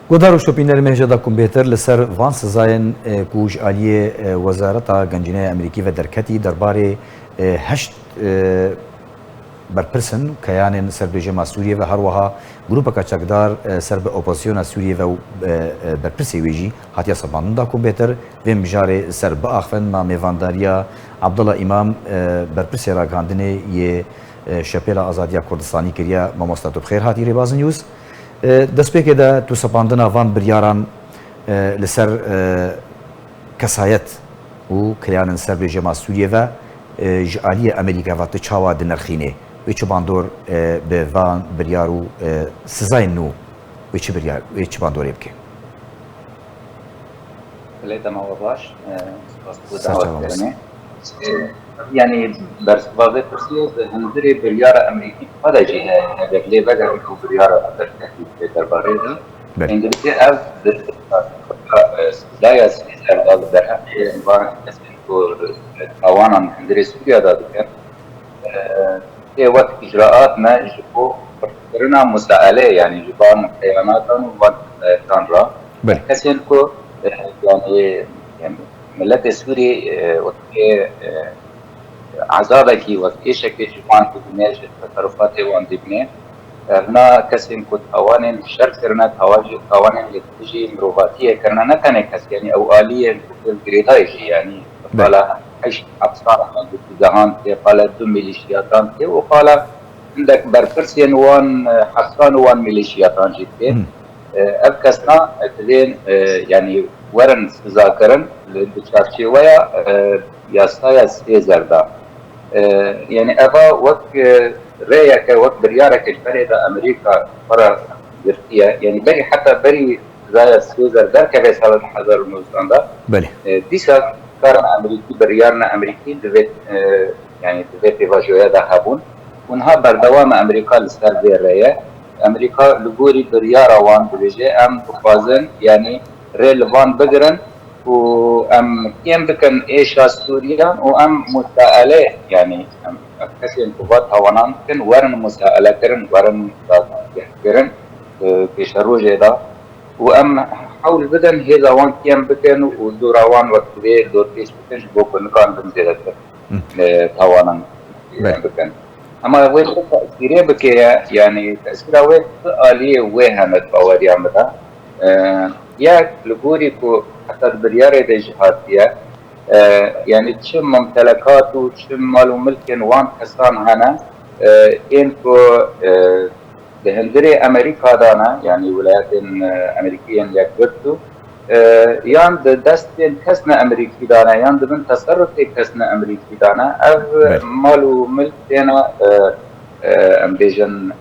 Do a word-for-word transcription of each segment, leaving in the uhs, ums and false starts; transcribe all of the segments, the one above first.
Guhdar û şopînerê me hêja da ku bêtir li ser van sizayên, e, ku ji aliyê, e, Wezareta Gencîneya Amerîkî ve derketî derbarê, e, heşt, e, berpirs in, keyanên ser bi rejîma Sûriyê ve, her wiha grûpeka çekdar, e, ser bi opozisyona Sûriyê ve û, e, e, berpirsê wê jî hatiye sepandin da ku bêtir vê mijarê ser biaxivin. Me mêvandariya Abdullah Îmam, e, berpirsê ragihandinê yê, e, Şepêla Azadiya Kurdistanî kiriye. Mamosta, tu bi xêr hatî Rêbaz News. E, destpêkê de tu sepandina van biryaran, e, li ser, e, kesayet û keyanên ser bi rejîma Sûriyê ve, e, ji aliyê Amerîka ve tu çawa dinirxînî? Wê çi bandor, e, bi van biryar û, e, sizayên nû wê çi biryar, wê çi bandorê bike? Belê, dema we baş. E, spas bo Ser çavan dawetkirinê. E, yanî bersiva vê pirsiyê bi hundirê biryara Amerîkî xwe de jî heye, heger lê vegerin ku biryara derketî tê derbarê de. Belê. Hindikê ev di, e, daya sêzer de li derheqê van kesên ku tawanan hundirê Sûriya de dikin, e, tê wek îcraat me ji bo xurtkirina musaelê, yanî ji van keyanatan û van, e, tan re. Belê. Kesên ku, e, yanî, yanî miletê Sûrî, e, wekî, e, ezabekî, wek êşekê ji wan dibîne, ji teserufatê wan dibîne. E, hina kesên ku tawanên şer kirine, tawa-, tawanên li dijî mirovatiyê kirine, ne tenê kes, yanî ew aliyên ku tê girêdayî jî, yanî Belê. Qala heşt hepsan, yanî dehan tê, qala du milîşiyatan tê û qala hindek berpirsên wan, e, hepsan û wan milîşiyatan jî tê. Hmm. E, ev kesna, e, divên, e, yanî werin sizakirin li, di çarçêweya, e, yasaya sêzer de. E, yanî eva wek, e, rêyeke, wek biryareke ji berê de Amerîka xwe re girtiye. Yanî berî, heta berî raya sêzer derkeve sala du hezar û nozdan de, Belê. E, dîsa karên Amerîkî, biryarên Amerîkî di vê, e, yanî di vê pêvajoya de hebûn. Û niha berdewam e Amerîka li ser vê rê ye. Amerîka li gorî biryara wan dibêje, em dixwazin, yanî rê li van bigirin û em kêm bikin êşa Sûriyan û em musaele, yanî em, em kesên ku va tawanan dikin, werin musaele kirin, werin dadgehkirin, e, pêşerojê de. Û em hewl bidin hêza wan kêm bikin û dora wan wek divê dorpêç bikin ji bo ku nikaribin zêdetir, Hmm. e, tawanan Belê. bikin. Hema wê çi tesîrê bike ye, yanî tesîra wê bi aliyê wê hene di baweriya min de. E, yek li gorî ku heta di biryarê de jî hatiye, e, yanî çi mumtelekat û çi mal û milkên wan kesan hene, e, ên ku, e, di hundirê Amerîka de ne, yanî Wilayetên, e, Amerîkî yên Yekgirtû, e, yan di destên kesne Amerîkî de ne, yan di bin teserufê kesne Amerîkî de ne, ev Belê. mal û milk têne, e, e, em bêjin,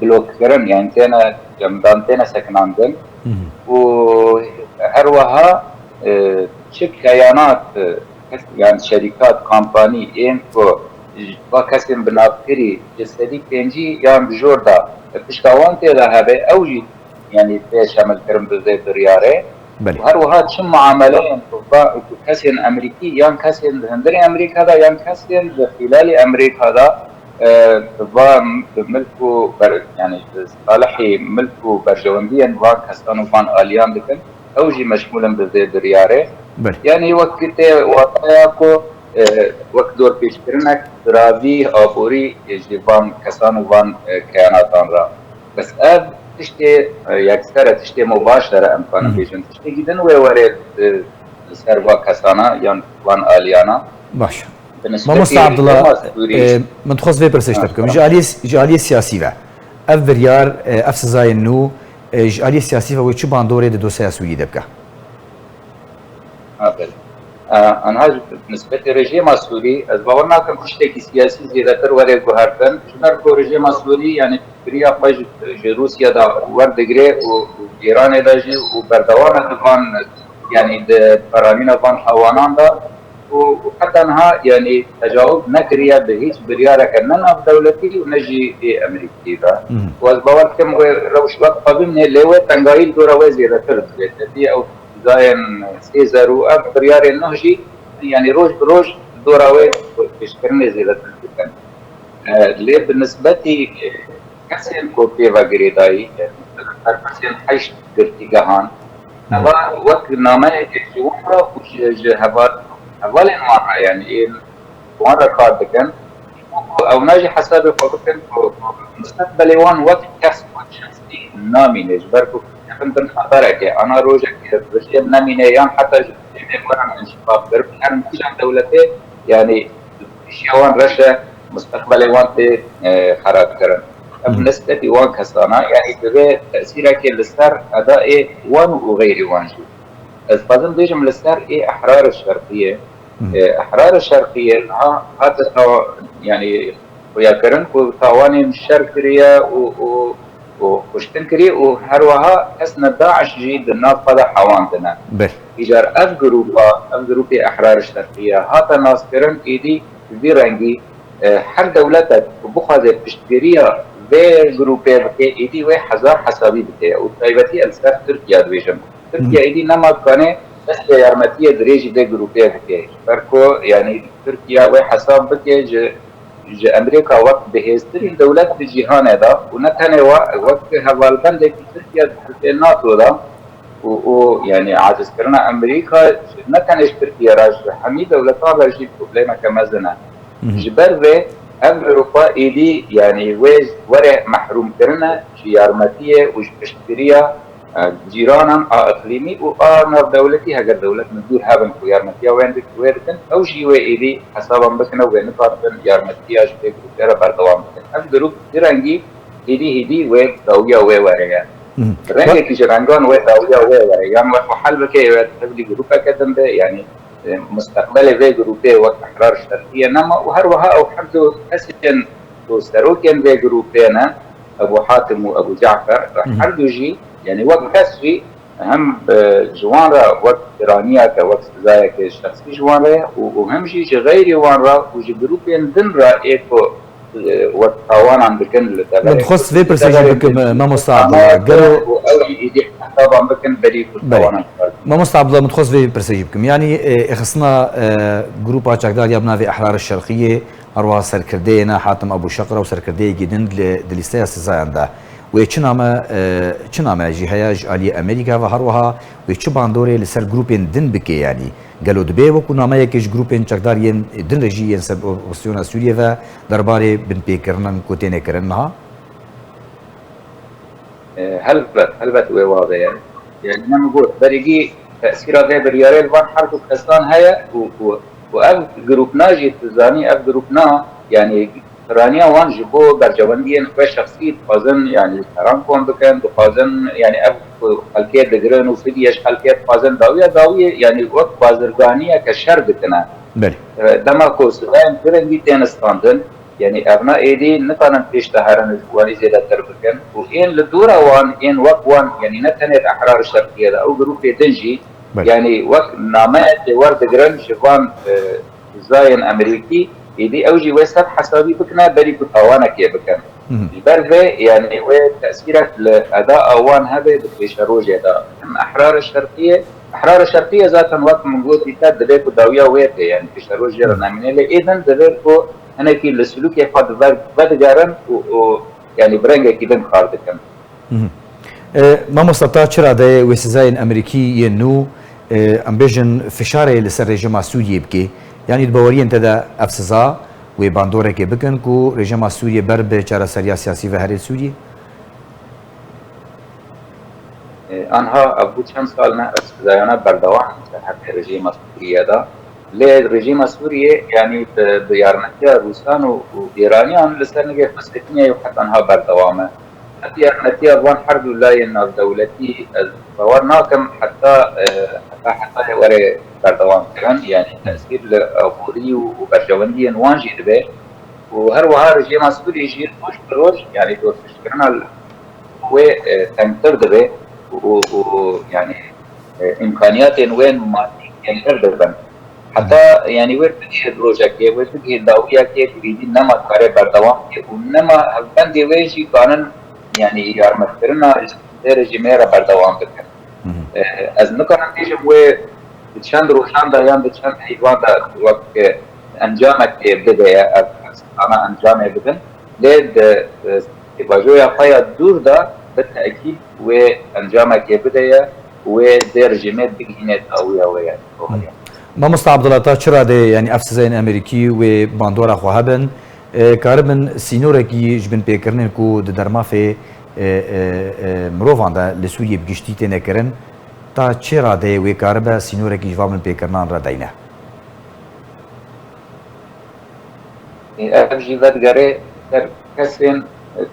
blokkirin, yanî têne cemdan, têne sekinandin. Hı hı. Û her wiha, e, çi keyanat, e, kes-, yanî şerîkat, kampanî ên ku ji va kesên binavkirî ji sedî pêncî yan bi jor de pişta wan tê de hebe, ew jî yanî tê şemilkirin bi vê biryarê. Belê. Û her wiha çi muameleyên ku va, ku kesên Amerîkî yan kesên di hundirê Amerîka de yan kesên di xîlalî Amerîka de, e, va bi milk û ber-, yanî bi salihî milk û berjewendiyên van kesan û van aliyan dikin, ew jî meşmûl in bi vê biryarê. Belê. Yanî wek tê wataya ku, e, wek dorpêçkirinek diravî aborî ji van kesan û van, e, keyanatan re. Bes ev tiştê, e, yekser e, tiştê mubaşer e, em kanin Hı hı. bêjin. Tiştekî din wê were, e, li ser va kesana yan van aliyana. Baş. Bi nisbetî Mamosta Abdullah, rejîma Sûrî e, min dixwest vê pirsê ji te Ha, bikim. Ji tamam. aliyê, ji aliyê siyasî ve ev biryar, e, ev sizayên nû, e, ji aliyê siyasî ve wê çi bandorê di dosyaya Sûrî de bike? Ha, belê. E, anha ji nisbetê rejîma Sûrî, ez bawer nakim tiştekî siyasî zêdetir were guhertin. Ji ber ku rejîma Sûrî, yanî piştgiriya xwe ji, ji Rûsya de werdigire û, û Îranê de jî û berdewam e di van, yanî di peranîna van tawanan de û, û heta niha, yanî tecawuz nekiriye bi hîç biryareke ne navdewletî û ne jî ê Amerîkî de. Mhm. Û ez bawer dikim wê rewş wek xwe bimîne, lê wê tengayî li dora wê zêdetir dibe. Tevî ew Dayên sêzer û ev biryarên nuh jî, yanî roj bi roj dora wê pêşkirinê zêdetir dikin. E, lê bi nisbetî, e, kesên ku pê ve girêdayî, e, berpirsên heşt girtîgehan. Eva wek nameyekê ji wan re û ji, ji heval, hevalên wan re, yanî ên wan re kar dikin. Ku ew ne jî hesabê xwe bikin ku, ku mustaqbelê wan wek kes, wek şexsî namîne, ji ber ku kevin bin xeterekê, ana rojek bi jêm nemîne yan heta ji jêmê werin înşiqaq, ber bikerin kîjan dewletê, yanî pêşiya wan reş e, mustaqbelê wan tê, e, xerabkirin. Ev Hı. Nisbetî wan kesana, yanî divê tesîrekê li ser edayê wan û xeyrî wan jî. Ez dixwazim bêjim li ser ê Ehrarê Şerqiyê. Hı. E, Ehrarê Şerqiyê niha hate tawa, yanî xuyakirin ku tawanên şer kiriye û, û, û kuştin kiriye û her wiha kesnê DAIŞ jî di nav xwe de hewandine. Ber. Îcar ev grûpa, ev grûpê Ehrarê Şerqiyê hate naskirin, êdî vî rengî, e, her dewletek ku bixwaze piştgiriya vê grûpê bike, êdî wê hezar hesabî bike û taybetî ez li ser Tirkiye dibêjim. Tirkiye êdî nema dikane destê yarmetiyê dirêjî vê grûpê bike. Ji ber ku, yanî, Tirkiye wê hesab bike ji, ji Amerîka wek bihêztirîn dewlet di cîhanê de û ne tenê we, wek hevalbendekî Tirkiye di hilfê NATO de û, û, yanî, acizkirina Amerîka ne tenê ji Tirkiye re, ji hemî dewletan re jî problemeke mezin e. Hı hı. Ji ber vê ev Ewropa êdî, yanî, wê were mehrûmkirine ji yarmetiyê û ji piştgiriya, e, cîranan a iqlîmî û a navdewletî, heger dewlet min dûr hebin ku yarmetiya wê dik-, wê dikin, ew jî wê êdî hesaban bikin û wê nikarin yarmetiya ji vê grûpê re berdewam bikin. Ev grûp vî rengî êdî hêdî wê dawiya wê were ye. Hı hı. Rengekî ji rengan wê dawiya wê were. Yan wê xwe hel bike, wê tevlî grûpeke din be, yanî e, mustaqbelê vê grûpê wek Ehrar Şerqiyê nema û her wiha ew her du kesên ku serokên vê grûpê ne, Ebû Hatim û Ebû Cafer, Hı hı. her du jî, yanî wek kes jî hem, e, ji wan re wek giraniyeke, wek sizayeke şexsî ji wan re ye û, û hem jî ji xeyrî wan re û ji grûpên din re ê ku, e, wek tawanan dikin li deverê Min dixwest vê pirsê jî bikim, e, mamosta Abdullah. Gelo û ew jî êdî hesaban bikin berî ku Belê. Tawanan kar bikin. Mamosta Abdullah, min dixwest vê pirsê jî bikim. Yanî, e, êxistina, e, grûpa çekdar ya bi navê Ehrar Şerqiyê, her wiha serkirdeyê ne Hatim Ebû Şeqra û serkirdeyekî din li, di lîsteya sizayan de. Wê çi name, e, çi name jî heye ji aliyê Amerîka ve, her wiha wê çi bandorê li ser grûpên din bike yanî? Gelo dibe wekû nameyekê ji grûpên çekdar yên din re jî yên ser opozîsyona Sûriyê ve derbarê binpêkirinan ku têne kirin niha? E, helbet, helbet wê wa be ye. Yanî ne min got, berî gî tesîra vê biryarê li van her du kesan heye û, û, û ev grûpna jî tu zanî, ev grûpna, yanî piraniya wan ji bo berjewendiyên xwe şexsî dixwazin, yanî peran kom bikin, dixwazin, yanî ev ku xelkê digirin û fidye ji xelkê dixwazin, dawiya dawiyê, yanî wek bazirganiyeke şer dikine. Belê. E, dema ku sibeyên vî rengî tên standin, yanî evna êdî nikarin pêş de herin ji wanî zêdetir bikin û ên li dora wan, ên wek wan, yanî ne tenê di Ehrar Şerqiyê de, ew grûpê din jî, Belê. Yanî wek nameyekê werdigirin ji van, e, zayên Amerîkî, êdî ew jî wê sed hesabî bikine berî ku tawanekê bikin. Hı hı. Ji ber vê, yanî wê tesîrek li eda a wan hebe di pêşerojê de. Em Ehrar Şerqiyê, Ehrar Şerqiyê zaten wek min gotî te, divê ku dawiya wê tê, yanî pêşerojê re Hı. nemîne, lê êdin divê ku hinekî li silûkê xwe di ver-, vedigerin û, û, yanî bi rengekî din kar dikin. Hı hı. E, mamosta, ta çi radeyê wê sizayên Amerîkî yên nû, e, em bêjin fişarê li ser rejîma Sûriyê bike? Yanî di baweriyên te de ev siza wê bandorekê bikin ku rejîma Sûriyê ber bi çareseriya siyasî ve herê Sûriyê? E, anha ev bû çend sal ne ev sizayana berdewam in ser hevdê rejîma Sûriyê de. Lê rejîma Sûriyê, yanî bi, bi yarmetiya Rûsan û, û Îraniyan li ser nigê xwe sekiniye û heta niha berdewam e. Ev yarmetiya van her du layên navdewletî ez bawer nakim heta, e, heta, hetayê were berdewam kirin. Yanî tesîr li aborî û, û berjewendiyên wan jî dibe. Û her wiha rejîma Sûrî jî roj bi roj, yanî dorpêçkirina wê, e, tengtir dibe û, û, û, yanî, e, îmkaniyatên wê madî kêmtir dibin. Heta, yanî, wê bigihê rojekê, wê bigihê dawiyekê ku êdî nema dikare berdewam bike û nema hevbendê wê jî kanin, yanî, yarmetkirina ji vê rejîmê re berdewam bikin. Hı hı. E, ez nikarim bêjim wê di çend rojan de yan di çend heyvan de wek, e, encamekê bide ye, ev, ev strana encamê bidin. Lê di, e, pêvajoya xwe ya dûr de bi tekîd wê encamekê bide ye, wê dê rejîmê bigihîne dawiya wê ye. Mamosta Abdullah, ta çi radeyê, yanî ev sizeyên Amerîkî wê bandora xwe hebin, e, karibin sînorekî ji bin pêkirinên ku di dermafê, e, e, e, mirovan de li Sûriyê bi giştî têne kirin, ta çi radeyê wê karibe sînorekî ji van bin pêkirinan re deyne? Ev jî vedigere ser kesên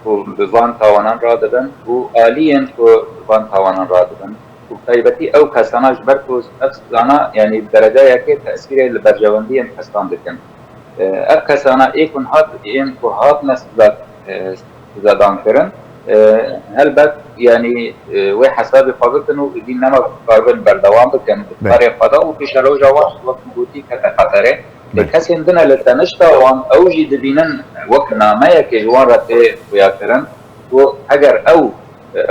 ku bi van tawanan radibin û aliyên ku bi van tawanan radibin û taybetî ew kesana ji ber ku ev sizana, yanî dereceyekê tesîrê li berjewendiyên kesan dikin. Ev kesana ê ku hat, ên ku hatine siza, sizadan kirin, helbet, yanî, wê hesabê xwe bikin û êdî nema karibin berdewam bikin. Belê. Karê xwe de û pêşeroja wan, wek min gotî, kete xeterê. Lê Belê. Kesên din e li tenişta wan, ew jî dibînin wek nameyekê ji wan re tê xuyakirin ku eger ew,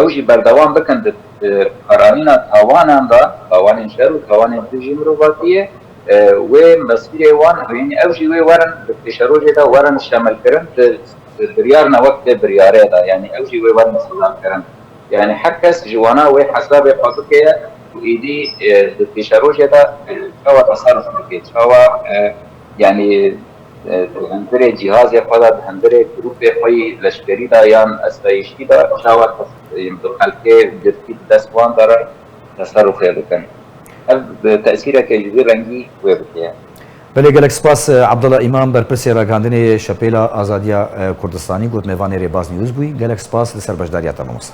ew jî berdewam bikin di, di karanîna tawanan de, tawanên şer û tawanên dijî mirovatiyê, e, wê mesîrê wan, yanî ew jî wê werin di pêşerojê de werin şemilkirin, di, di biryar ne wek tê biryarê de, yanî ew jî wê werin sizakirin. Yanî her kes ji wana wê hesabê xwe bike û êdî, e, di pêşerojê de, e, çawa teserruf bike, çawa, e, yanî, e, di hundirê cîhazê xwe de, di hundirê grûpê xwe yî leşkerî de yan asayişî de çawa tes-, e, bi xelkê girtî bi dest wan de re teserrufê bikin. Ev, e, tesîreke ji vî rengî wê bike. Belê, gelek spas, e, Abdullah Îmam, berpirsê ragihandinê Şepêla Azadiya, e, Kurdistanî, got mêvanê Rêbaz News bûyî. Gelek spas li ser beşdariya te, mamosta.